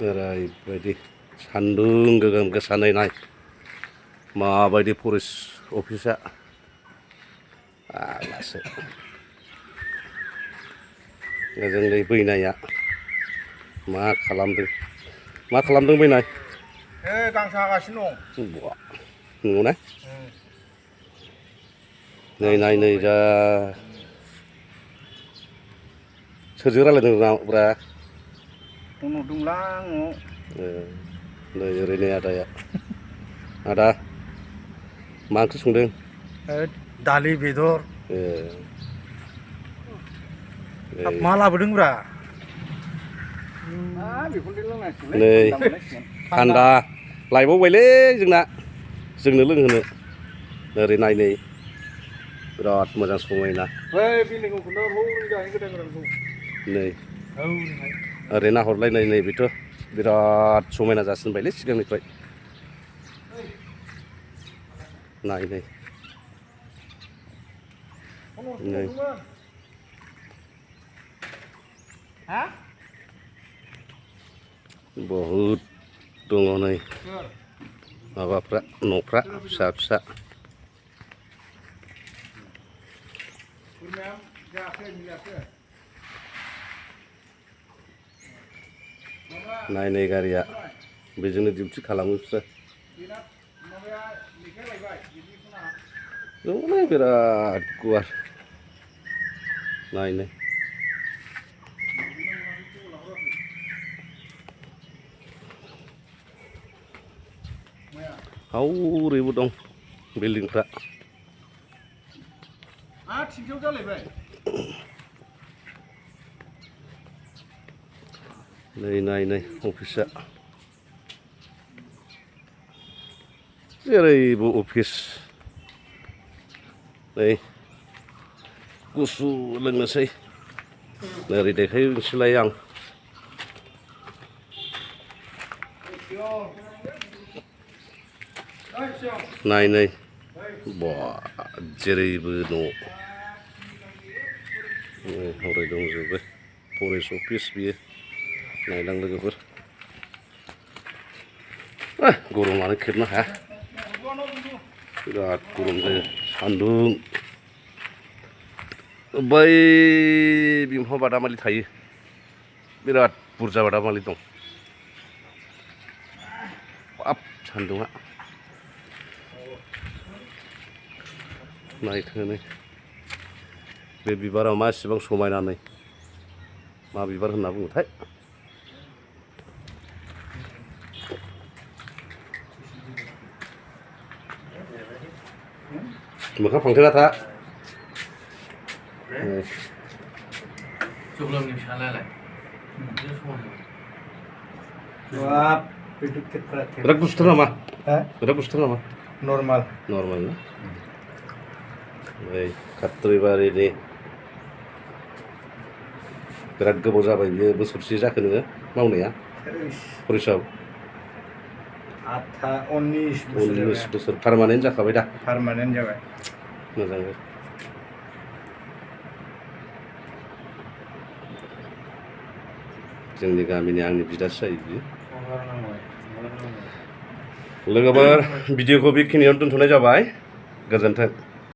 ओरैबायदि सान्दुं गोगोम गोसानै नाय माबायदि फरेस्ट अफिसा आलासो ओजोंलै बैनाया मा खालामदों बैनाय गांसो हागासिनो दं नंगौना नै जा सोरजों रायलायदों ब्रा दंलां नै ओरैनो आदा मा ओंख्रि संदों दालि बेदर मा लाबोदोंब्रा नै थान्दा लायबावबायलै जोंनो लोंहोनो ओरै नायनै बिराद मोजां समायना नै ओरै नाहरलायनाय नै बेथ' बिराद समायना जासिनबायलै सिगांनिफ्राय नाय नै बहुद दङ नै माबाफ्रा न'फ्रा फिसा नाय गारिया बेजोंनो डिउटि खालामो बिसोर दङ बिराद गुवार नाय हौरैबो दं बिल्डिंफ्रा नाय अफिसा जेरैबो अफिस नै गुसु लोंनोसै ओरै देखायनोसैलाय आं नाय बा जेरैबो न' हरै दंजोबो फरेस्ट अफिस बियो नायलां लोगोफोर गरमानो खेबनो हाया बिराद गरम जायो सान्दुं बै बिफां बादामालि थायो बिराद बुरजा बादामालि दं हाब सान्दुङा नायथो नै बे बिबारा मा एसेबां समायना नै मा बिबार होनना बुङोथाय मोखां फांथेना था बिराद गुसुथार नामा नर्माल ना ओइ खात्रिबारिनि बिराद गोबाव जाबाय बियो बोसोरसे जाखो नोङो मावनाया फरेस्टआव 19 बोसोर पार्मानेन्ट जाखाबाय दा पार्मानेन्ट जाबाय मोजां जोंनि गामिनि आंनि बिदासो जायो बियो लोगोफोर भिडिअखौ बेखिनियावनो दोनथ'नाय जाबाय गोजोन्थों।